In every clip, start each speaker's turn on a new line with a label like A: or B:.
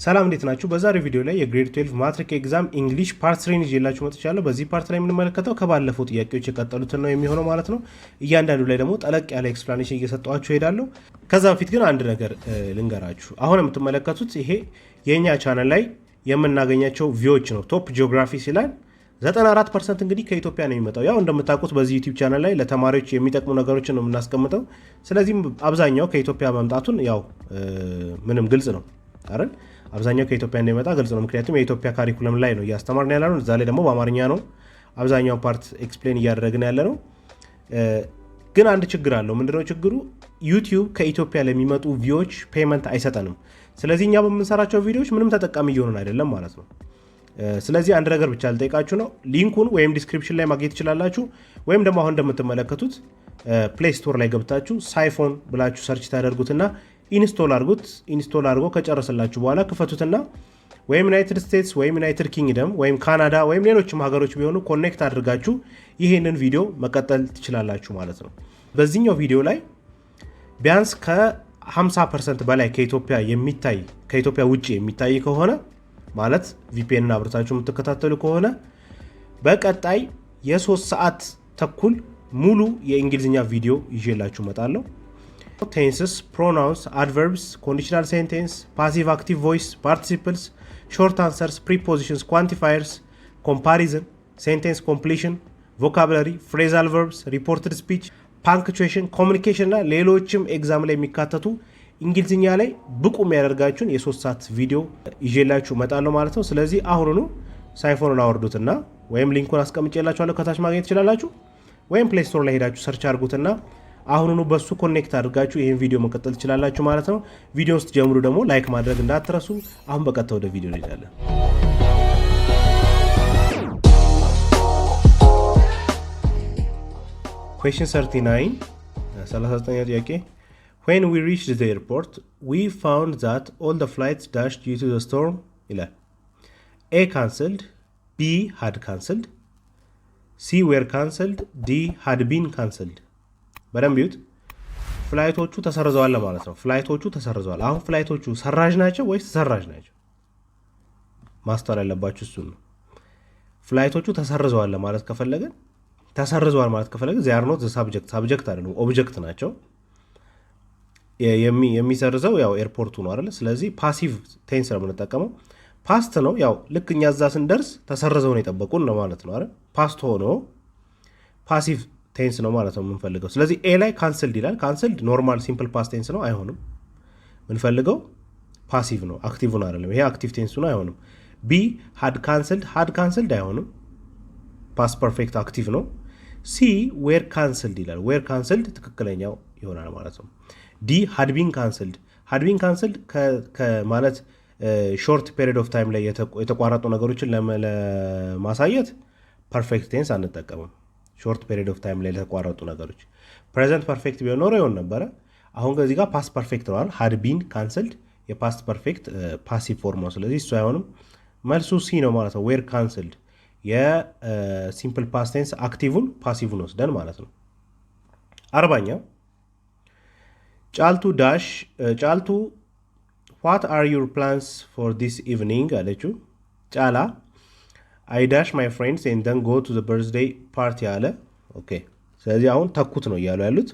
A: ሰላም፣ እንዴት ናችሁ? በዛሬው ቪዲዮ ላይ የ grade 12 ማትሪክ exam English part 3ን ይዤላችሁ መጥቻለሁ። በዚህ part ላይ የምንመለከተው ከባለፈው ጥያቄዎች የቀጠሉትን ነው የሚሆነው ማለት ነው። እያንዳንዱ ላይ ደግሞ ጠለቅ ያለ explanation እየሰጠኋችሁ እሄዳለሁ። ከዛ በፊት ግን አንድ ነገር ልንገራችሁ። አሁን የምትመለከቱት ይሄ የእኛ ቻናል ላይ የምናገኛቸው view ዎች ነው። Top geographies ይላል። 94% እንግዲህ ከኢትዮጵያ ነው የሚመጣው። ያው እንደምታውቁት በዚህ YouTube channel ላይ ለተማሪዎች የሚጠቅሙ ነገሮችን ነው የምናስቀምጠው። ስለዚህም አብዛኛው ከኢትዮጵያ መምጣቱን ያው ምንም ግልጽ ነው አይደል? አብዛኛው ከኢትዮጵያ እንደሚመጣ ግልጽ ነው። ምክንያቱም የኢትዮጵያ curriculum ላይ ነው እያስተማርን ያለ ነው። እዛ ላይ ደግሞ በአማርኛ ነው አብዛኛው part explain እያደረግን ያለ ነው። ግን አንድ ችግር አለው። ምንድነው ችግሩ? YouTube ከኢትዮጵያ ለሚመጡ view ዎች payment አይሰጠንም። ስለዚህ እኛ በምንሰራቸው ቪዲዮዎች ምንም ተጠቃሚ እየሆንን አይደለም ማለት ነው። ስለዚህ አንድ ነገር ብቻ ልጠይቃችሁ ነው። Link ኡን ወይም description ላይ ማግኘት ትችላላችሁ፣ ወይም ደግሞ አሁን እንደምትመለከቱት Play Store ላይ ገብታችሁ Psiphon ብላችሁ search ታደርጉትና install አድርጉት። Install አድርጎ ከጨረሰላችሁ በኋላ ክፈቱትና ወይም United States ወይም United Kingdom ወይም ካናዳ ወይም ሌሎችም ሀገሮች ቢሆኑ connect አድርጋችሁ ይህንን ቪዲዮ መቀጠል ትችላላችሁ ማለት ነው። በዚህኛው ቪዲዮ ላይ ቢያንስ ከ50% በላይ ከኢትዮጵያ የሚታይ፣ ከኢትዮጵያ ውጭ የሚታይ ከሆነ፣ ማለት VPN አብርታችሁ የምትከታተሉ ከሆነ፣ በቀጣይ የ3 ሰዓት ተኩል ሙሉ የእንግሊዝኛ ቪዲዮ ይዤላችሁ እመጣለሁ። Tenses፣ pronouns፣ adverbs፣ conditional sentence፣ passive active voice፣ participles፣ short answers፣ prepositions፣ quantifiers፣ comparison፣ sentence completion፣ vocabulary፣ phrasal verbs፣ reported speech፣ punctuation፣ communication እና ሌሎችም exam ላይ የሚካተቱ እንግሊዝኛ ላይ ብቁ የሚያደርጋችሁን የ3 ሰዓት ቪዲዮ ይዤላችሁ እመጣለሁ ማለት ነው። ስለዚህ አሁኑኑ Psiphon ኑን አወርዱትና ወይም link ኡን አስቀምጬላችኋለሁ፣ ከታች ማግኘት ትችላላችሁ። ወይም Play Store ላይ ሄዳችሁ search አድርጉትና አሁኑኑ በሱ connect አድርጋችሁ ይህን ቪዲዮ መቀጠል ትችላላችሁ ማለት ነው። ቪዲዮውን ስትጀምሩ ደግሞ like ማድረግ እንዳትረሱ። አሁን በቀጥታ ወደ ቪዲዮ እንሄዳለን። Question 39፣ 39 ጥያቄ። When we reached the airport, we found that all the flights dash due to the storm ይላል። A, cancelled፣ B, had cancelled፣ C, were cancelled፣ D, had been cancelled። በደንብ ይዩት። Flight ኦቹ ተሰርዘዋል ለማለት ነው። Flight ኦቹ ተሰርዘዋል። አሁን flight ኦቹ ሰራዥ ናቸው ወይስ ተሰራዥ ናቸው? ማስተዋል ያለባችሁ እሱን ነው። Flight ኦቹ ተሰርዘዋል ለማለት ከፈለግን፣ ተሰርዘዋል ማለት ከፈለግን they are not subject፣ subject አይደሉም፣ object ናቸው። የሚሰርዘው ያው airport ኡ ነው አይደለ? ስለዚህ passive tense ነው የምንጠቀመው። Past ነው፣ ያው ልክ እኛ እዛ ስንደርስ ተሰርዘው ነው የጠበቁን ነው ማለት ነው አይደል? Past ሆኖ passive tense ነው ማለት ነው የምንፈልገው። ስለዚህ A ላይ cancelled ይላል። Cancelled normal simple past tense ነው፣ አይሆንም። የምንፈልገው passive ነው፣ active ነው አይደለም። ይሄ active tense ነው፣ አይሆንም። B, had cancelled፣ had cancelled አይሆንም። Past perfect active ነው። C, were cancelled ይላል። Were cancelled ትክክለኛው ይሆናል ማለት ነው። D, had been cancelled፣ had been cancelled ማለት short period of time ላይ የተቋረጡ ነገሮችን ለማሳየት perfect tense አንጠቀምም። Short period of time ላይ ለተቋረጡ ነገሮች present perfect ቢሆን ኖሮ ይሆን ነበረ። አሁን ከዚህ ጋር past perfect ነዋል። Had been cancelled የ past perfect passive form ነው። ስለዚህ እሱ አይሆንም። መልሱ C ነው ማለት ነው። Were cancelled የ simple past tense active ን passive ን ወስደን ማለት ነው። 40ኛው፣ ጫልቱ dash፣ ጫልቱ "What are your plans for this evening?" አለችው። ጫላ "I dash my friends and then go to birthday party" አለ። Okay፣ ስለዚህ አሁን ተኩት ነው እያሉ ያሉት።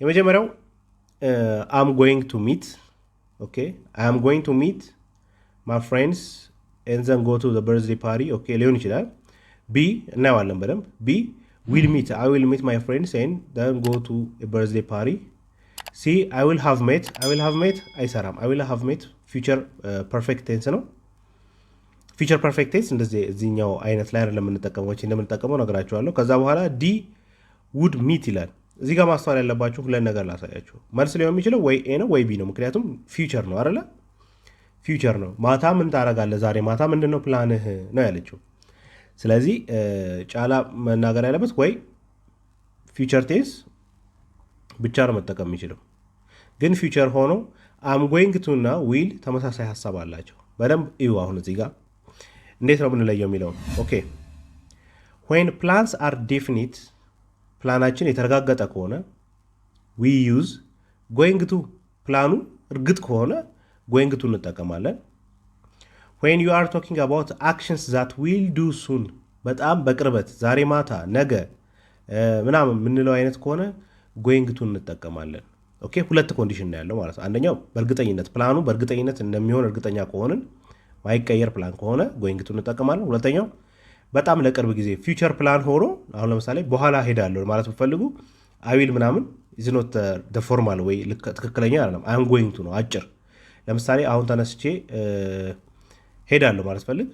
A: የመጀመሪያው am going to meet፣ okay, I am going to meet my friends and then go to birthday party፣ okay፣ ሊሆን ይችላል። B እናየዋለን በደንብ። B, will meet፣ I will meet my friends and then go to birthday party። C, I will have met፣ I will have met አይሰራም። I will have met future perfect tense ነው። Future perfect tense እንደዚህ እዚህኛው አይነት ላይ አይደለም የምንጠቀመው፣ እንደምንጠቀመው ነግራችኋለሁ። ከዛ በኋላ D, would meet ይላል። እዚህ ጋር ማስተዋል ያለባችሁ ሁለት ነገር ላሳያችሁ። መልስ ሊሆን የሚችለው ወይ A ነው ወይ B ነው። ምክንያቱም future ነው አይደለ? Future ነው። ማታ ምን ታደርጋለህ? ዛሬ ማታ ምንድን ነው ፕላንህ ነው ያለችው። ስለዚህ ጫላ መናገር ያለበት ወይ future tense ብቻ ነው መጠቀም የሚችለው። ግን future ሆኖ am going to እና will ተመሳሳይ ሀሳብ አላቸው። በደንብ እዩ። አሁን እዚህ ጋር እንዴት ነው የምንለየው የሚለውን። Okay, when plans are definite፣ plan ኣችን የተረጋገጠ ከሆነ we use going to። Plan ኑ እርግጥ ከሆነ going to እንጠቀማለን። When you are talking about actions that will do soon፣ በጣም በቅርበት፣ ዛሬ ማታ፣ ነገ ምናምን የምንለው አይነት ከሆነ going to እንጠቀማለን። Okay፣ ሁለት condition ነው ያለው ማለት ነው። አንደኛው በእርግጠኝነት ፕላኑ በእርግጠኝነት እንደሚሆን እርግጠኛ ከሆንን፣ ማይቀየር ፕላን ከሆነ going to እንጠቀማለን። ሁለተኛው በጣም ለቅርብ ጊዜ future plan ሆኖ፣ አሁን ለምሳሌ በኋላ ሄዳለሁ ማለት ብፈልጉ I will ምናምን is not formal ወይ ትክክለኛ አይደለም። I'm going to ነው አጭር። ለምሳሌ አሁን ተነስቼ ሄዳለሁ ማለት ፈልግ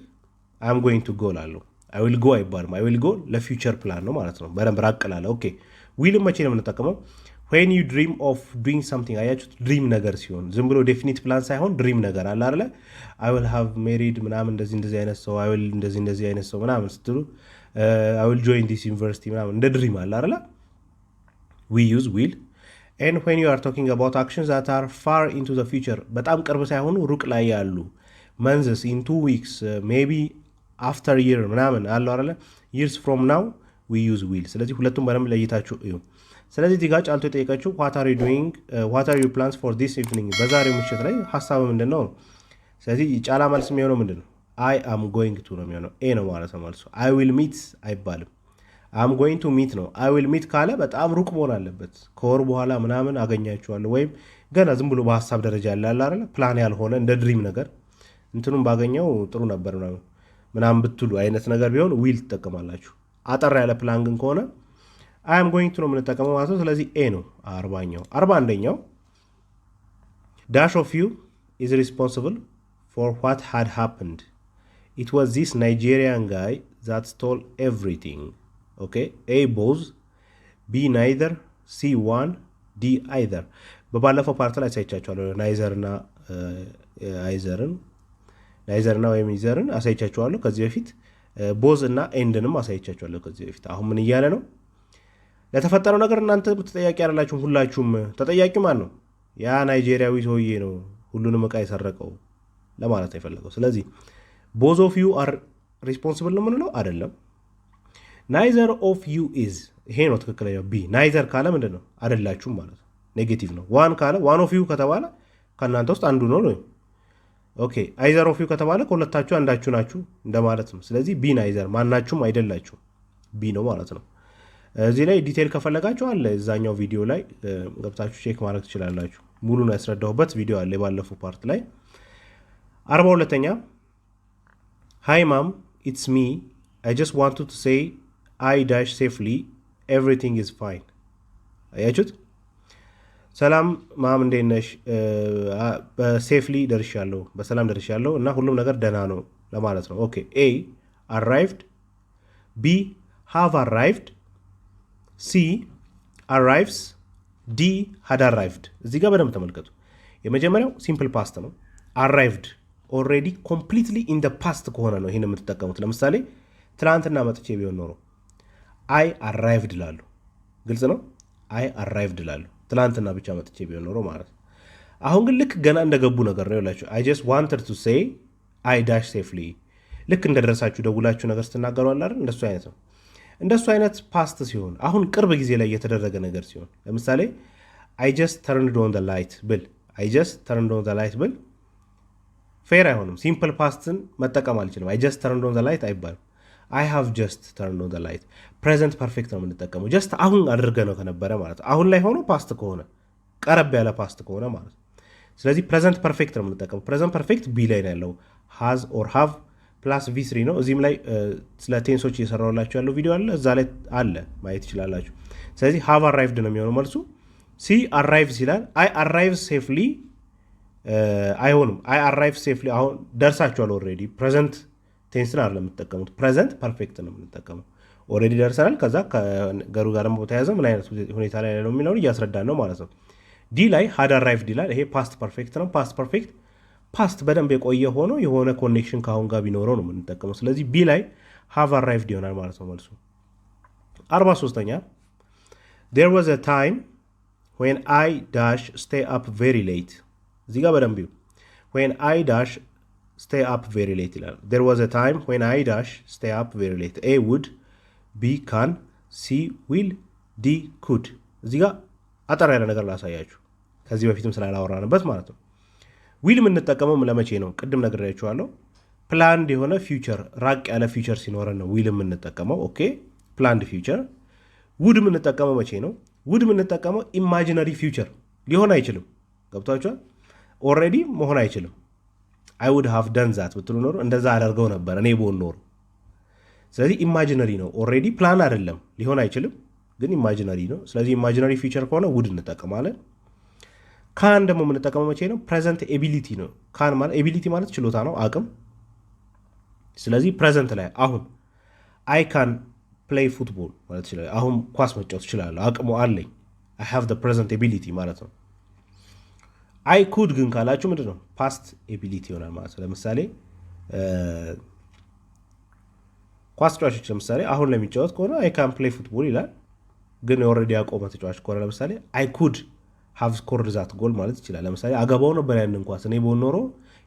A: I'm going to go እላለሁ። I will go አይባልም። I will go ለ future plan ነው ማለት ነው። በደንብ ራቅ ላለ። Okay፣ will ም መቼ ነው የምንጠቀመው? When you dream of doing something። አያችሁት? Dream ነገር ሲሆን፣ ዝም ብሎ definite plan ሳይሆን dream ነገር አለ አይደለ? I will have married ምናምን፣ እንደዚህ እንደዚህ አይነት ሰው፣ I will እንደዚህ እንደዚህ አይነት ሰው ምናምን ስትሉ፣ I will join this university ምናምን፣ እንደ dream አለ አይደለ? We use will። And when you are talking about actions that are far into the future፣ በጣም ቅርብ ሳይሆኑ ሩቅ ላይ ያሉ፣ months, in 2 weeks, maybe after year ምናምን አለው አይደለ? Years from now, we use will። ስለዚህ ሁለቱም በደንብ ለይታችሁ እዩ። ስለዚህ እዚህ ጋር ጫልቱ የጠየቀችው "What are you doing? What are your plans for this evening?" በዛሬው ምሽት ላይ ሀሳብ ምንድን ነው? ስለዚህ ጫላ መልስ የሚሆነው ምንድን ነው? I am going to ነው የሚሆነው። A ነው ማለት ነው መልሱ። I will meet አይባልም። I'm going to meet ነው። I will meet ካለ በጣም ሩቅ መሆን አለበት። ከወር በኋላ ምናምን አገኛችኋለሁ ወይም ገና ዝም ብሎ በሀሳብ ደረጃ ያለ አለ አይደለ? ፕላን ያልሆነ፣ እንደ dream ነገር፣ እንትኑን ባገኘው ጥሩ ነበር ምናምን ብትሉ አይነት ነገር ቢሆን will ትጠቀማላችሁ። አጠር ያለ ፕላን ግን ከሆነ I am going to ነው የምንጠቀመው ማለት ነው። ስለዚህ A ነው 40ኛው። 41ኛው፣ "Dash of you is responsible for what had happened. It was this Nigerian guy that stole everything." Okay, A both፣ B neither፣ C one፣ D either። በባለፈው part ላይ አሳይቻችኋለሁ። Neither ና either ን፣ neither ና ወይም either ን አሳይቻችኋለሁ ከዚህ በፊት። Both እና and ንም አሳይቻችኋለሁ ከዚህ በፊት። አሁን ምን እያለ ነው? ለተፈጠረው ነገር እናንተ ተጠያቂ አይደላችሁም። ሁላችሁም። ተጠያቂ ማን ነው? ያ ናይጄሪያዊ ሰውዬ ነው ሁሉንም ዕቃ የሰረቀው ለማለት ነው የፈለገው። ስለዚህ both of you are responsible ነው የምንለው አይደለም። Neither of you is፣ ይሄ ነው ትክክለኛው። B neither ካለ ምንድን ነው? አይደላችሁም ማለት ነው። Negative ነው። One ካለ፣ one of you ከተባለ ከእናንተ ውስጥ አንዱ ነው ነው። Okay፣ either of you ከተባለ ከሁለታችሁ አንዳችሁ ናችሁ እንደማለት ነው። ስለዚህ B neither፣ ማናችሁም አይደላችሁም፣ B ነው ማለት ነው። እዚህ ላይ detail ከፈለጋችሁ አለ፣ እዛኛው ቪዲዮ ላይ ገብታችሁ check ማድረግ ትችላላችሁ። ሙሉን ያስረዳሁበት ቪዲዮ አለ የባለፈው part ላይ። 42ኛ፣ "Hi mom, it's me. I just want to say I dash safely. Everything is fine." አያችሁት? ሰላም mom፣ እንዴት ነሽ? በ safely ደርሻለሁ፣ በሰላም ደርሻለሁ እና ሁሉም ነገር ደህና ነው ለማለት ነው። Okay፣ A arrived፣ B have arrived፣ C arrives፣ D had arrived። እዚህ ጋር በደንብ ተመልከቱ። የመጀመሪያው simple past ነው። Arrived already completely in the past ከሆነ ነው ይህን የምትጠቀሙት። ለምሳሌ ትናንትና መጥቼ ቢሆን ኖሮ I arrived እላለሁ። ግልጽ ነው። I arrived እላለሁ። ትናንትና ብቻ መጥቼ ቢሆን ኖሮ ማለት ነው። አሁን ግን ልክ ገና እንደገቡ ነገር ነው ይላችሁ። I just wanted to say I dash safely፣ ልክ እንደደረሳችሁ ደውላችሁ ነገር ስትናገሩ አለ አይደል? እንደሱ አይነት ነው። እንደሱ አይነት past ሲሆን፣ አሁን ቅርብ ጊዜ ላይ የተደረገ ነገር ሲሆን፣ ለምሳሌ I just turned on the light ብል፣ I just turned on the light ብል fair አይሆንም። Simple past ን መጠቀም አልችልም። I just turned on the light አይባልም። I have just turned on the light። Present perfect ነው የምንጠቀመው። Just አሁን አድርገ ነው ከነበረ ማለት ነው። አሁን ላይ ሆኖ past ከሆነ፣ ቀረብ ያለ past ከሆነ ማለት ነው። ስለዚህ present perfect ነው የምንጠቀመው። Present perfect B ላይ ነው ያለው። Has or have plus V3 ነው። እዚህም ላይ ስለ tense ኦች እየሰራሁላችሁ ያለው ቪዲዮ አለ፣ እዛ ላይ አለ፣ ማየት ትችላላችሁ። ስለዚህ have arrived ነው የሚሆነው መልሱ። C arrives ይላል። I arrive safely አይሆንም። I arrive safely አሁን ደርሳችኋል already። Present tense ን አይደለም የምትጠቀሙት፣ present perfect ነው የምንጠቀመው። Already ደርሰናል። ከዛ ከነገሩ ጋር ደግሞ በተያያዘ ምን አይነት ሁኔታ ላይ ነው የሚለውን እያስረዳን ነው ማለት ነው። D ላይ had arrived ይላል። ይሄ past perfect ነው። Past perfect past በደንብ የቆየ ሆኖ የሆነ connection ከአሁን ጋር ቢኖረው ነው የምንጠቀመው። ስለዚህ B ላይ have arrived ይሆናል ማለት ነው መልሱ። 43ኛ፣ "There was a time when I dash stay up very late." እዚህ ጋር በደንብ፣ "When I dash stay up very late" ይላል። "There was a time when I dash stay up very late." A would፣ B can፣ C will፣ D could። እዚህ ጋር አጠር ያለ ነገር ላሳያችሁ፣ ከዚህ በፊትም ስላላወራንበት ማለት ነው። Will የምንጠቀመው ለመቼ ነው? ቅድም ነግሬያችኋለሁ። Planned የሆነ future፣ ራቅ ያለ future ሲኖረን ነው will የምንጠቀመው። Okay, planned future። Would የምንጠቀመው መቼ ነው? Would የምንጠቀመው imaginary future ሊሆን አይችልም። ገብቷችኋል? Already መሆን አይችልም። "I would have done that" ብትሉ ኖሮ እንደዛ አደርገው ነበር እኔ ብሆን ኖሮ። ስለዚህ imaginary ነው። Already plan አይደለም፣ ሊሆን አይችልም፣ ግን imaginary ነው። ስለዚህ imaginary future ከሆነ would እንጠቀማለን። Can ደግሞ የምንጠቀመው መቼ ነው? Present ability ነው። Can ማለት ability ማለት ችሎታ ነው፣ አቅም። ስለዚህ present ላይ አሁን "I can play football" ማለት ይችላል። አሁን ኳስ መጫወት እችላለሁ፣ አቅሙ አለኝ። I have present ability ማለት ነው። I could ግን ካላችሁ ምንድን ነው? Past ability ይሆናል ማለት ነው። ለምሳሌ ኳስ ተጫዋቾች ለምሳሌ አሁን ለሚጫወት ከሆነ "I can play football" ይላል። ግን already ያቆመ ተጫዋች ከሆነ ለምሳሌ "I could have scored that goal" ማለት ይችላል። ለምሳሌ አገባው ነበር ያንን ኳስ እኔ ብሆን ኖሮ፣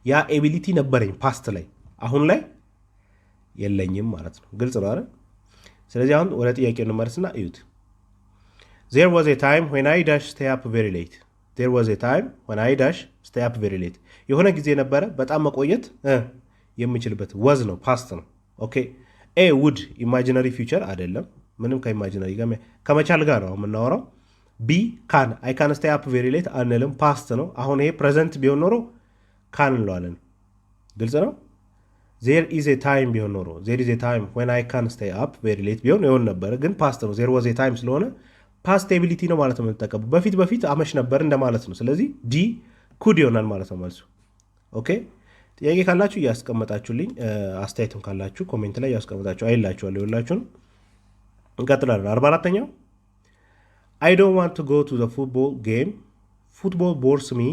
A: ያ ability ነበረኝ past ላይ፣ አሁን ላይ የለኝም ማለት ነው። ግልጽ ነው አይደል? ስለዚህ አሁን ወደ ጥያቄው እንመለስና እዩት። "There was a time when I dash stay up very late." "There was a time when I dash stay up very late." የሆነ ጊዜ ነበረ በጣም መቆየት የምችልበት። Was ነው፣ past ነው። Okay, A would imaginary future አይደለም። ምንም ከ imaginary ጋር ከመቻል ጋር ነው የምናወራው። B can፣ "I can stay up very late" አንልም፣ past ነው። አሁን ይሄ present ቢሆን ኖሮ can እንለዋለን። ግልጽ ነው። There is a time ቢሆን ኖሮ፣ "There is a time when I can stay up very late" ቢሆን ይሆን ነበረ፣ ግን past ነው። There was a time ስለሆነ past ability ነው ማለት ነው የምንጠቀመው። በፊት በፊት አመሽ ነበር እንደማለት ነው። ስለዚህ D could ይሆናል ማለት ነው መልሱ። Okay, ጥያቄ ካላችሁ እያስቀመጣችሁልኝ፣ አስተያየትም ካላችሁ comment ላይ እያስቀመጣችሁ አይላችኋለሁ። ይኸውላችሁን እንቀጥላለን። 44ኛው፣ "I don't want to go to the football game. Football bores me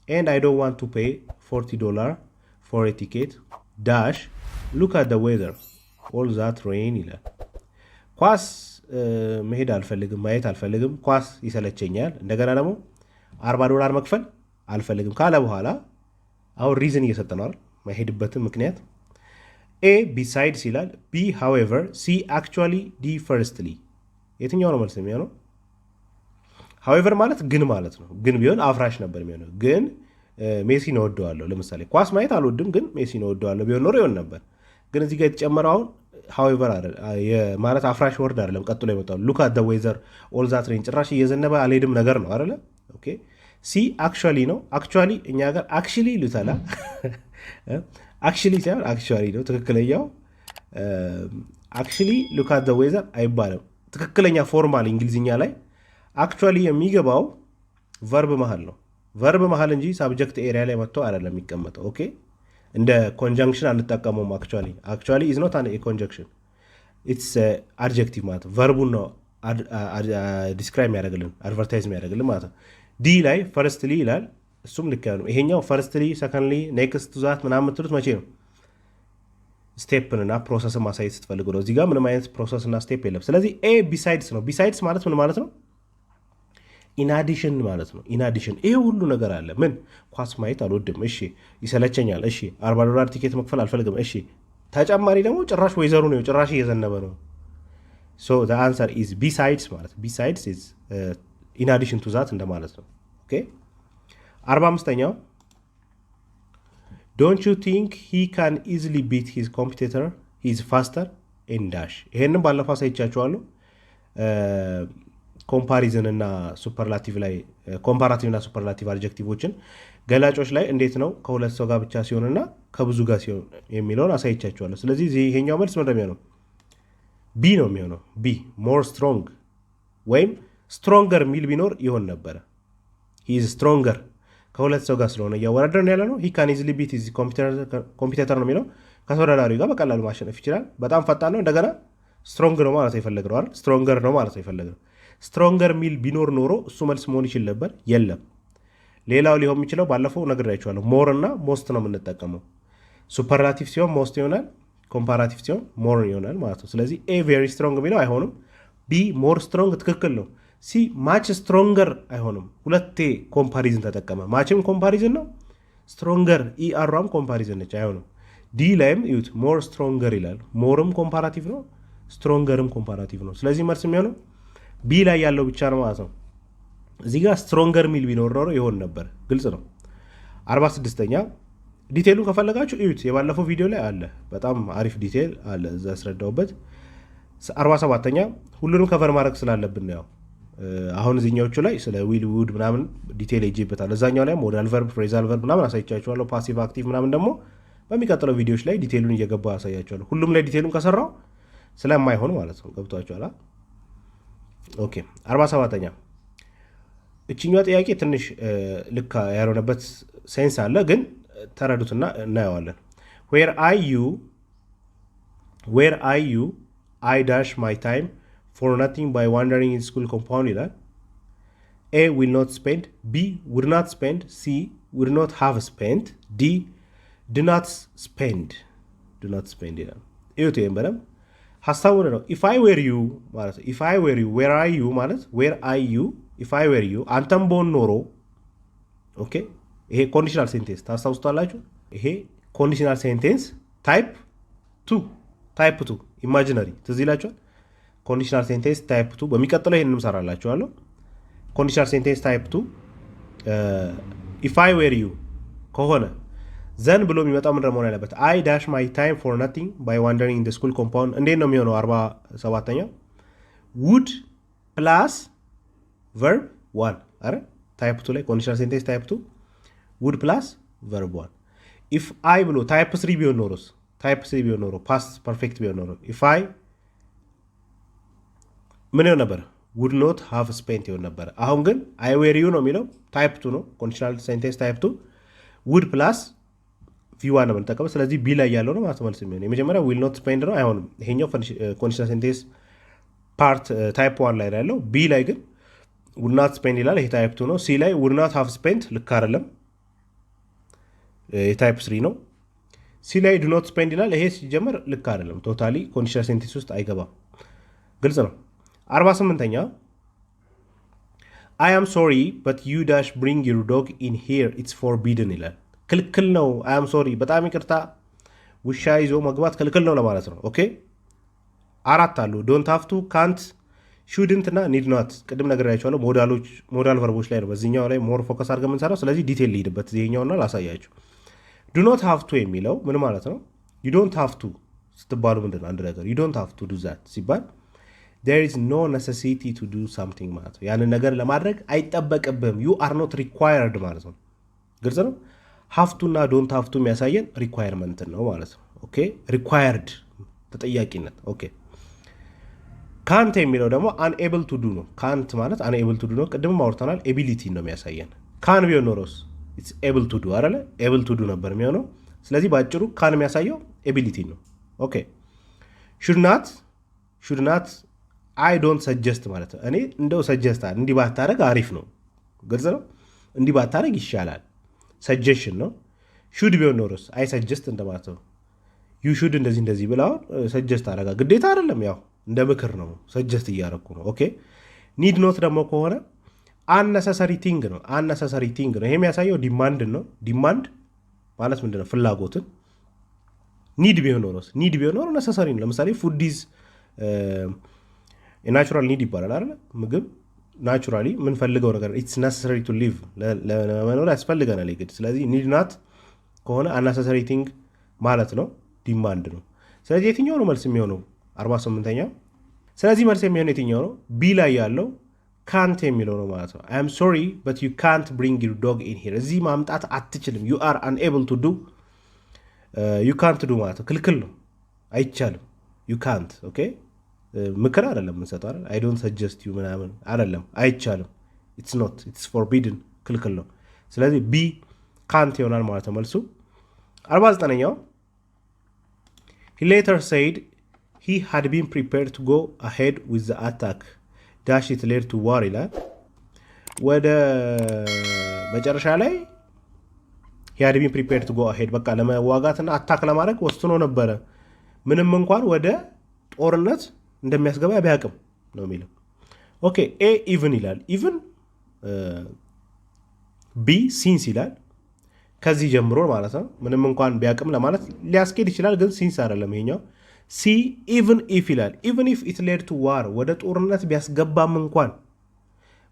A: and I don't want to pay $40 for a ticket dash. Look at the weather, all that rain" ይላል። ኳስ መሄድ አልፈልግም፣ ማየት አልፈልግም፣ ኳስ ይሰለቸኛል፣ እንደገና ደግሞ 40 ዶላር መክፈል አልፈልግም ካለ በኋላ አሁን reason እየሰጠ ነው አይደል? ማይሄድበትን ምክንያት። A besides ይላል፣ B however፣ C actually፣ D firstly። የትኛው ነው መልስ የሚሆነው? However ማለት ግን ማለት ነው። ግን ቢሆን አፍራሽ ነበር የሚሆነው። ግን ሜሲን እወደዋለሁ። ለምሳሌ ኳስ ማየት አልወድም፣ ግን ሜሲን እወደዋለሁ ቢሆን ኖሮ ይሆን ነበር። ግን እዚህ ጋር የተጨመረው አሁን however ማለት አፍራሽ word አይደለም። ቀጥሎ የመጣው "Look at the weather, all that rain" ጭራሽ እየዘነበ አልሄድም ነገር ነው አይደለ? Okay, C actually ነው። Actually እኛ ጋር actually ይሉታል። Actually ሳይሆን actually ነው ትክክለኛው። "Actually, look at the weather" አይባልም። ትክክለኛ formal እንግሊዝኛ ላይ actually የሚገባው verb መሀል ነው። Verb መሀል እንጂ subject area ላይ መጥቶ አይደለም የሚቀመጠው። Okay, እንደ conjunction አንጠቀመውም። Actually is not conjunction, it's adjective ማለት ነው። Verb ኡን ነው describe የሚያደርግልን፣ advertise የሚያደርግልን ማለት ነው። D ላይ firstly ይላል። እሱም ልክ ነው። ይሄኛው firstly፣ secondly፣ next to that ምናምን የምትሉት መቼ ነው? Step ን እና process ን ማሳየት ስትፈልጉ ነው። እዚህ ጋር ምንም አይነት process እና step የለም። ስለዚህ A besides ነው። Besides ማለት ምን ማለት ነው? In addition ማለት ነው። In addition ይሄ ሁሉ ነገር አለ። ምን ኳስ ማየት አልወድም፣ እሺ፣ ይሰለቸኛል፣ እሺ፣ 40 ዶላር ቲኬት መክፈል አልፈልግም፣ እሺ፣ ተጨማሪ ደግሞ ጭራሽ ወይዘሩ ነው፣ ጭራሽ እየዘነበ ነው። So answer is besides ማለት፣ besides is in addition to that እንደማለት ነው። Okay, 45ኛው፣ "Don't you think he can easily beat his competitor? He is faster and dash." ይሄንም ባለፈው አሳይቻችኋለሁ። Comparison እና superlative ላይ፣ comparative እና superlative adjective ኦችን ገላጮች ላይ እንዴት ነው ከሁለት ሰው ጋር ብቻ ሲሆንና ከብዙ ጋር ሲሆን የሚለውን አሳይቻችኋለሁ። ስለዚህ ይሄኛው መልስ ምንድን ነው የሚሆነው? B ነው የሚሆነው። B more strong ወይም stronger የሚል ቢኖር ይሆን ነበረ። He is stronger ከሁለት ሰው ጋር ስለሆነ እያወዳደርን ያለ ነው። "He can easily beat his competitor" ነው የሚለው፣ ከተወዳዳሪው ጋር በቀላሉ ማሸነፍ ይችላል። በጣም ፈጣን ነው። እንደገና strong ነው ማለት የፈለግነው አይደል? Stronger ነው ማለት የፈለግነው። Stronger ሚል ቢኖር ኖሮ እሱ መልስ መሆን ይችል ነበር። የለም። ሌላው ሊሆን የሚችለው ባለፈው ነግሬያችኋለሁ። More እና most ነው የምንጠቀመው። Superlative ሲሆን most ይሆናል፣ comparative ሲሆን more ይሆናል ማለት ነው። ስለዚህ A very strong የሚለው አይሆንም። B more strong ትክክል ነው። C much stronger አይሆንም። ሁለቴ comparison ተጠቀመ። Much ም comparison ነው፣ stronger er ሯም comparison ነች፣ አይሆንም። D ላይም እዩት፣ more stronger ይላል። More ም comparative ነው፣ stronger ም comparative ነው። ስለዚህ መልስ የሚሆነው B ላይ ያለው ብቻ ነው ማለት ነው። እዚህ ጋር stronger ሚል ቢኖር ኖሮ ይሆን ነበር። ግልጽ ነው። 46ኛ፣ Detail ኡን ከፈለጋችሁ እዩት፣ የባለፈው ቪዲዮ ላይ አለ። በጣም አሪፍ detail አለ እዛ ያስረዳውበት። 47ኛ ሁሉንም cover ማድረግ ስላለብን ነው። ያው አሁን እዚኛዎቹ ላይ ስለ will፣ would ምናምን detail ሄጄበታል። እዛኛው ላይ modal verb፣ phrasal verb ምናምን አሳይቻችኋለሁ። Passive፣ active ምናምን ደግሞ በሚቀጥለው ቪዲዮዎች ላይ detail ኡን እየገባ አሳያችኋለሁ። ሁሉም ላይ detail ኡን ከሰራው ስለማይሆን ማለት ነው። ገብቷችኋል? Okay፣ 47ኛ እችኛዋ ጥያቄ ትንሽ ልክ ያልሆነበት sense አለ፣ ግን ተረዱትና እናየዋለን። Were I you, I dash my time for nothing by wandering in school compound ይላል። A, will not spend፣ B, would not spend፣ C, would not have spent፣ D, do not spend። Do not spend ይላል። እዩት ይህም በደምብ። ሀሳቡ ነው። If I were you ማለት if I were you፣ were I you ማለት were I you፣ if I were you አንተን ብሆን ኖሮ። Okay፣ ይሄ conditional sentence ታስታውሱታላችሁ። ይሄ conditional sentence type two imaginary ትዝ ይላችኋል። Conditional sentence type two በሚቀጥለው ይሄንን እሰራላችኋለሁ። Conditional sentence type two if I were you ከሆነ then ብሎ የሚመጣው ምንድን መሆን ያለበት? I dash my time for nothing by wandering in school compound እንዴት ነው የሚሆነው? 47ኛው would plus verb one አረ type two ላይ conditional sentence type two would plus verb one። If I ብሎ type three ቢሆን ኖሮስ? Type three ቢሆን ኖሮ፣ past perfect ቢሆን ኖሮ if I ምን ይሆን ነበር? Would not have spent ይሆን ነበረ። አሁን ግን I were you ነው የሚለው፣ type two ነው። Conditional sentence type two would plus V one ነው የምንጠቀመው። ስለዚህ B ላይ ያለው ነው ማለት መልስ የሚሆነው። የመጀመሪያ will not spend ነው፣ አይሆንም። ይሄኛው conditional sentence part type one ላይ ያለው። B ላይ ግን would not spend ይላል። ይሄ type two ነው። C ላይ would not have spent ልክ አይደለም፣ የ type three ነው። C ላይ do not spend ይላል። ይሄ ሲጀመር ልክ አይደለም። Totally conditional sentence ውስጥ አይገባም። ግልጽ ነው። 48ኛ I am sorry, but you dash bring your dog in here, it's forbidden ይላል። ክልክል ነው። I am sorry በጣም ይቅርታ፣ ውሻ ይዞ መግባት ክልክል ነው ለማለት ነው። Okay፣ አራት አሉ። ዶንት ሀፍቱ፣ ካንት፣ ሹድንት እና ኒድ ኖት። ቅድም ነግሬያችኋለሁ። Modal verb ኦች ላይ ነው በዚህኛው ላይ more focus አድርገን የምንሰራው። ስለዚህ detail ልሂድበት ይሄኛውና ላሳያችሁ። Do not have to የሚለው ምን ማለት ነው? You don't have to ስትባሉ ምንድን ነው? አንድ ነገር you don't have to do that ሲባል there is no necessity to do something ማለት ነው። ያንን ነገር ለማድረግ አይጠበቅብህም። You are not required ማለት ነው። ግልጽ ነው። Have to እና don't have to የሚያሳየን requirement ን ነው ማለት ነው። Okay፣ required ተጠያቂነት። ኦኬ፣ ካንት የሚለው ደግሞ አንኤብል ቱ ዱ ነው። ካንት ማለት አንኤብል ቱ ዱ ነው። ቅድምም አውርተናል። Ability ነው የሚያሳየን። Can ቢሆን ኖሮስ able to do አለ፣ able to do ነበር የሚሆነው። ስለዚህ በአጭሩ can የሚያሳየው ability ነው። Okay፣ should not I don't suggest ማለት ነው። እኔ እንደው suggest እንዲህ ባታረግ አሪፍ ነው። ግልጽ ነው። እንዲህ ባታረግ ይሻላል። Suggestion ነው። Should ቢሆን ኖሮስ I suggest እንደማለት ነው። You should እንደዚህ እንደዚህ ብለህ አሁን suggest አረጋ ግዴታ አይደለም፣ ያው እንደ ምክር ነው። Suggest እያረኩ ነው። Okay፣ need not ደግሞ ከሆነ unnecessary thing ነው። Unnecessary thing ነው። ይሄ የሚያሳየው demand ን ነው። Demand ማለት ምንድን ነው? ፍላጎትን። Need ቢሆን ኖሮስ? Need ቢሆን ኖሮ necessary ነው። ለምሳሌ food is natural need ይባላል አይደለ? ምግብ naturally የምንፈልገው ነገር፣ it's necessary to live፣ ለመኖር ያስፈልገናል የግድ። ስለዚህ need not ከሆነ unnecessary thing ማለት ነው፣ demand ነው። ስለዚህ የትኛው ነው መልስ የሚሆነው? 48ኛው። ስለዚህ መልስ የሚሆነው የትኛው ነው? ቢ ላይ ያለው ካንት የሚለው ነው ማለት ነው። አይ አም ሶሪ በት ዩ ካንት ብሪንግ ዩር ዶግ ኢን ሂር፣ እዚህ ማምጣት አትችልም። ዩ አር አንኤብል ቱ ዱ፣ ዩ ካንት ዱ ማለት ነው። ክልክል ነው፣ አይቻልም። ዩ ካንት፣ ኦኬ። ምክር አይደለም የምንሰጠው አይደል? I don't suggest you ምናምን አይደለም፣ አይቻልም። It's not, it's forbidden፣ ክልክል ነው። ስለዚህ ቢ ካንት ይሆናል ማለት ነው መልሱ። 49ኛው he later said he had been prepared to go ahead with the attack dash it led to war ይላል። ወደ መጨረሻ ላይ he had been prepared to go ahead፣ በቃ ለመዋጋትና attack ለማድረግ ወስኖ ነበረ፣ ምንም እንኳን ወደ ጦርነት እንደሚያስገባ ቢያቅም ነው የሚለው። Okay፣ A even ይላል፣ even፣ B since ይላል፣ ከዚህ ጀምሮ ማለት ነው። ምንም እንኳን ቢያቅም ለማለት ሊያስኬድ ይችላል፣ ግን since አይደለም ይሄኛው። C even if ይላል። Even if it led to war፣ ወደ ጦርነት ቢያስገባም እንኳን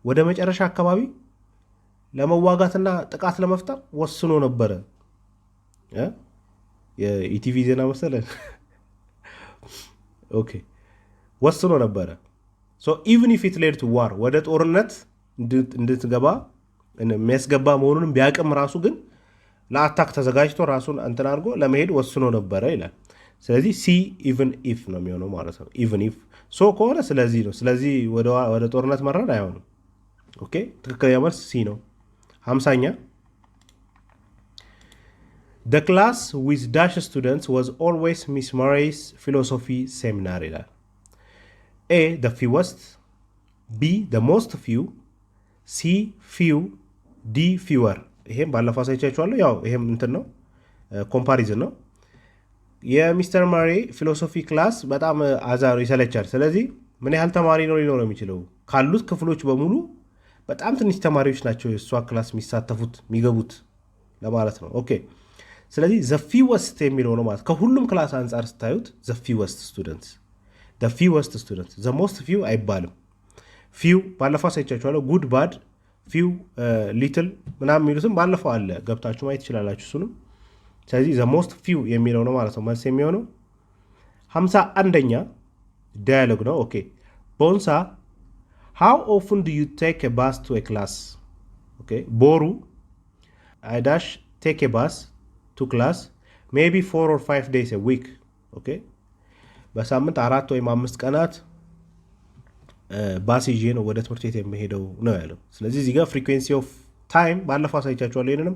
A: ወደ መጨረሻ አካባቢ ለመዋጋትና ጥቃት ለመፍጠር ወስኖ ነበረ። የኢቲቪ ዜና መሰለን። Okay፣ ወስኖ ነበረ። Even if it led to war፣ ወደ ጦርነት እንድትገባ የሚያስገባ መሆኑንም ቢያቅም ራሱ ግን ለ attack ተዘጋጅቶ ራሱን እንትን አድርጎ ለመሄድ ወስኖ ነበረ ይላል። ስለዚህ C even if ነው የሚሆነው ማለት ነው። Even if so ከሆነ ስለዚህ ነው። ስለዚህ ወደ ጦርነት መራን አይሆንም። Okay፣ ትክክለኛ መልስ C ነው። 50ኛ፣ "The class with dash students was always Miss Murray's philosophy seminar" ይላል። A, the fewest፣ B, the most few፣ C, few፣ D, fewer። ይሄም ባለፈው አሳይቻችኋለሁ። ያው ይሄም እንትን ነው፣ comparison ነው። የ Mister Murray philosophy class በጣም አዛ ነው፣ ይሰለቻል። ስለዚህ ምን ያህል ተማሪ ነው ሊኖረው የሚችለው? ካሉት ክፍሎች በሙሉ በጣም ትንሽ ተማሪዎች ናቸው የእሷ class የሚሳተፉት፣ የሚገቡት ለማለት ነው። Okay፣ ስለዚህ the fewest የሚለው ነው ማለት። ከሁሉም class አንጻር ስታዩት the fewest students፣ the fewest students፣ the most few አይባልም። Few ባለፈው አሳይቻችኋለሁ። Good፣ bad፣ few፣ little ምናምን የሚሉትም ባለፈው አለ፣ ገብታችሁ ማየት ትችላላችሁ እሱንም። ስለዚህ the most few የሚለው ነው ማለት ነው መልስ የሚሆነው። 51ኛ dialogue ነው። Okay፣ ቦንሳ፣ "How often do you take bus to class?" Okay፣ ቦሩ፣ "I dash take bus to class maybe 4 or 5 days week." Okay፣ በሳምንት 4 ወይም 5 ቀናት ባስ ይዤ ነው ወደ ትምህርት ቤት የምሄደው ነው ያለው። ስለዚህ እዚህ ጋር frequency of time ባለፈው አሳይቻችኋለሁ። ይህንንም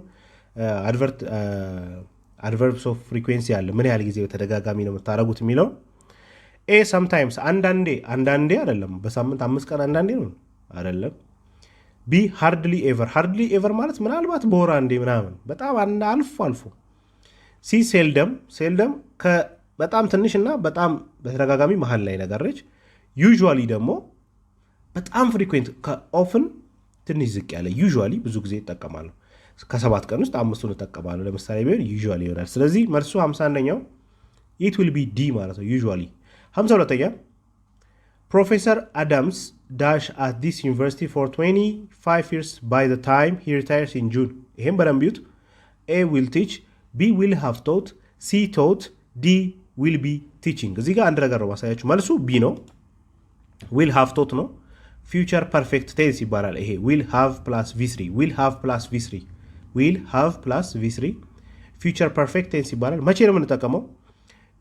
A: adverbs of frequency አለ። ምን ያህል ጊዜ በተደጋጋሚ ነው የምታደርጉት የሚለው። A, sometimes፣ አንዳንዴ፣ አንዳንዴ አይደለም። በሳምንት 5 ቀን አንዳንዴ ነው አይደለም። B, hardly ever። Hardly ever ማለት ምናልባት በወር አንዴ ምናምን፣ በጣም አልፎ አልፎ። C, seldom። Seldom በጣም ትንሽ እና በጣም በተደጋጋሚ መሀል ላይ ነገር ነች። Usually ደግሞ በጣም frequent፣ ከ often ትንሽ ዝቅ ያለ። Usually ብዙ ጊዜ እጠቀማለሁ። ከ7 ቀን ውስጥ አምስቱን እጠቀማለሁ ለምሳሌ ቢሆን usually ይሆናል። ስለዚህ መልሱ 51ኛው it will be D ማለት ነው፣ usually። 52ኛ፣ "Professor Adams dash at this university for 25 years by the time he retires in June." ይሄም በደንብ እዩት። A, will teach፣ B, will have taught፣ C, taught፣ D, will be teaching። እዚህ ጋር አንድ ነገር ነው ማሳያችሁ። መልሱ B ነው። Will have taught ነው። Future perfect tense ይባላል። ይሄ will have plus V3፣ will have plus V3፣ will have plus V3 future perfect tense ይባላል። መቼ ነው የምንጠቀመው?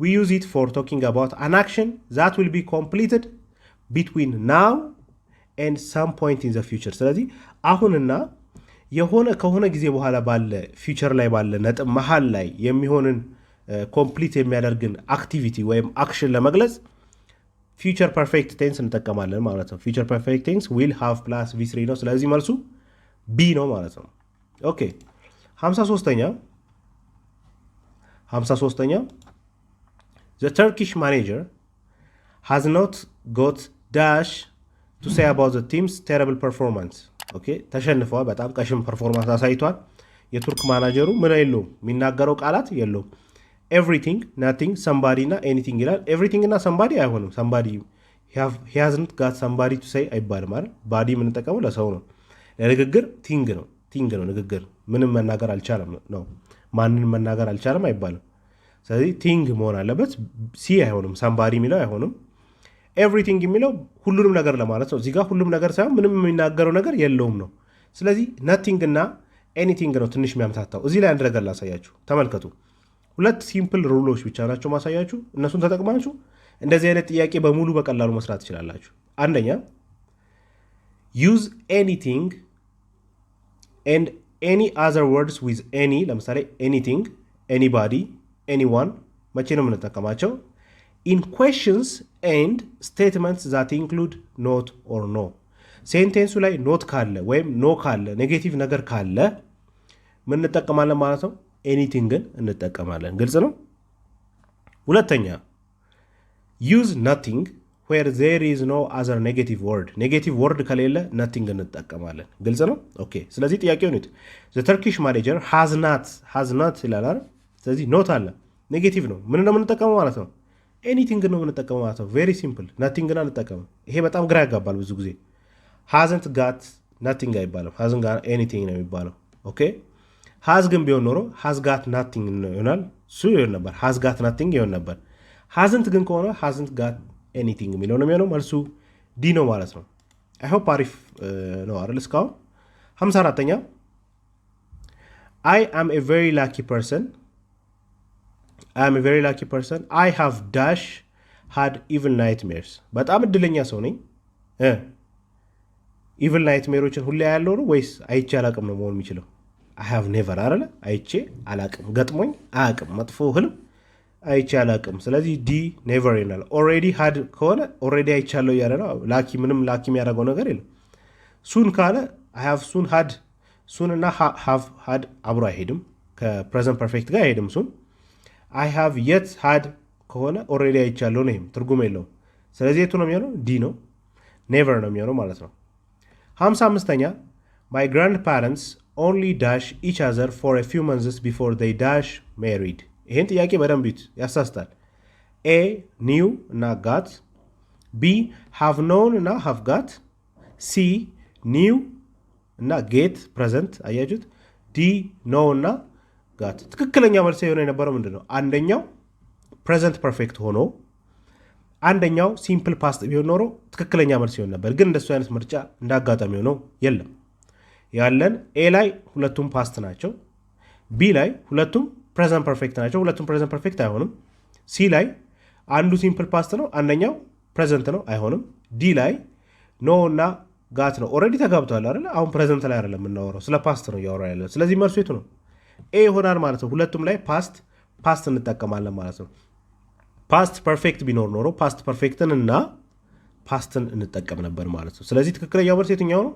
A: We use it for talking about an action that will be completed between now and some point in the future። ስለዚህ አሁንና የሆነ ከሆነ ጊዜ በኋላ ባለ future ላይ ባለ ነጥብ መሀል ላይ የሚሆንን complete የሚያደርግን activity ወይም action ለመግለጽ future perfect tense እንጠቀማለን ማለት ነው። Future perfect tense will have plus V3 ነው። ስለዚህ መልሱ B ነው ማለት ነው። Okay፣ 53ኛ፣ 53ኛ፣ "The Turkish manager has not got dash to say about the team's terrible performance." Okay፣ ተሸንፈዋል። በጣም ቀሽም performance አሳይቷል። የቱርክ ማናጀሩ ምን የለውም፣ የሚናገረው ቃላት የለውም። Everything፣ nothing፣ somebody እና anything ይላል። Everything እና somebody አይሆንም። Somebody፣ he hasn't got somebody to say አይባልም አይደል? Body የምንጠቀመው ለሰው ነው። ለንግግር thing ነው፣ thing ነው ንግግር። ምንም መናገር አልቻለም ነው። ማንንም መናገር አልቻለም አይባልም። ስለዚህ thing መሆን አለበት። C አይሆንም። Somebody የሚለው አይሆንም። Everything የሚለው ሁሉንም ነገር ለማለት ነው። እዚህ ጋር ሁሉም ነገር ሳይሆን ምንም የሚናገረው ነገር የለውም ነው። ስለዚህ nothing እና anything ነው ትንሽ የሚያምታታው። እዚህ ላይ አንድ ነገር ላሳያችሁ፣ ተመልከቱ። ሁለት simple rule ኦች ብቻ ናቸው ማሳያችሁ። እነሱን ተጠቅማችሁ እንደዚህ አይነት ጥያቄ በሙሉ በቀላሉ መስራት ትችላላችሁ። አንደኛ፣ use anything and any other words with any። ለምሳሌ anything፣ anybody፣ anyone መቼ ነው የምንጠቀማቸው? In questions and statements that include not or no። Sentence ኡ ላይ not ካለ ወይም no ካለ፣ negative ነገር ካለ ምን እንጠቀማለን ማለት ነው? Anything ን እንጠቀማለን። ግልጽ ነው። ሁለተኛ፣ use nothing where there is no other negative word። Negative word ከሌለ nothing እንጠቀማለን። ግልጽ ነው። Okay። ስለዚህ ጥያቄውን እዩት። "The Turkish manager has not"፣ has not ይላል አይደል? ስለዚህ not አለ፣ negative ነው። ምን ነው የምንጠቀመው ማለት ነው? Anything ነው የምንጠቀመው ማለት ነው። Very simple። Nothing ን አንጠቀምም። ይሄ በጣም ግራ ያጋባል ብዙ ጊዜ። Hasn't got nothing አይባልም። Hasn't got anything ነው የሚባለው። Okay፣ Has ግን ቢሆን ኖሮ has got nothing ይሆናል። እሱ ይሆን ነበር። Has got nothing ይሆን ነበር። Hasn't ግን ከሆነ hasn't got anything የሚለው ነው የሚሆነው። መልሱ D ነው ማለት ነው። I hope አሪፍ ነው አይደል? እስካሁን 54ኛ፣ I am a very lucky person. I am a very lucky person. I have dash had evil nightmares። በጣም እድለኛ ሰው ነኝ። Evil nightmare ኦችን ሁሌ ያለው ነው ወይስ አይቼ አላቅም ነው መሆን የሚችለው? I have never አለ፣ አይቼ አላቅም፣ ገጥሞኝ አያቅም፣ መጥፎ ህልም አይቼ አላቅም። ስለዚህ D never ይሆናል። Already had ከሆነ already አይቻለሁ እያለ ነው። Lucky ምንም lucky የሚያደርገው ነገር የለም። Soon ካለ I have soon had፣ soon እና have had አብሮ አይሄድም። ከ present perfect ጋር አይሄድም soon። I have yet had ከሆነ already አይቻለሁ ነው። ይሄም ትርጉም የለውም። ስለዚህ የቱ ነው የሚሆነው? D ነው። Never ነው የሚሆነው ማለት ነው። 55ኛ፣ my grandparents only dash each other for few months before they dash married። ይሄን ጥያቄ በደንብ እዩት፣ ያሳስታል። A knew እና got፣ B have known እና have got፣ C knew እና get present አያችሁት፣ D know እና got። ትክክለኛ መልስ የሆነ የነበረው ምንድን ነው? አንደኛው present perfect ሆኖ አንደኛው simple past ቢሆን ኖሮ ትክክለኛ መልስ ይሆን ነበር። ግን እንደሱ አይነት ምርጫ እንደ አጋጣሚ ሆኖ የለም። ያለን A ላይ ሁለቱም past ናቸው። B ላይ ሁለቱም present perfect ናቸው። ሁለቱም present perfect አይሆንም። C ላይ አንዱ simple past ነው፣ አንደኛው present ነው፣ አይሆንም። D ላይ know እና got ነው። Already ተጋብተዋል አይደለ? አሁን present ላይ አይደለም የምናወራው፣ ስለ past ነው እያወራ ያለ። ስለዚህ መልሱ የቱ ነው? A ይሆናል ማለት ነው። ሁለቱም ላይ past እንጠቀማለን ማለት ነው። Past perfect ቢኖር ኖሮ past perfect ን እና past ን እንጠቀም ነበር ማለት ነው። ስለዚህ ትክክለኛው መልስ የትኛው ነው?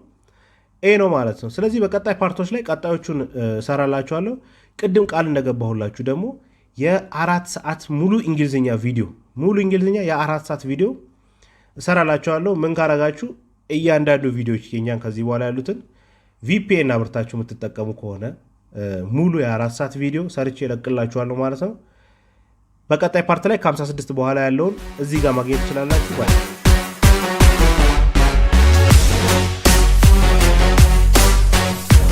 A: A ነው ማለት ነው። ስለዚህ በቀጣይ part ኦች ላይ ቀጣዮቹን እሰራላችኋለሁ። ቅድም ቃል እንደገባሁላችሁ ደግሞ የ4 ሰዓት ሙሉ እንግሊዝኛ ቪዲዮ፣ ሙሉ እንግሊዝኛ የ4 ሰዓት ቪዲዮ እሰራላችኋለሁ። ምን ካረጋችሁ? እያንዳንዱ ቪዲዮዎች የኛን ከዚህ በኋላ ያሉትን VPN አብርታችሁ የምትጠቀሙ ከሆነ ሙሉ የ4 ሰዓት ቪዲዮ ሰርቼ እለቅላችኋለሁ ማለት ነው። በቀጣይ part ላይ ከ56 በኋላ ያለውን እዚህ ጋር ማግኘት ትችላላችሁ። Bye.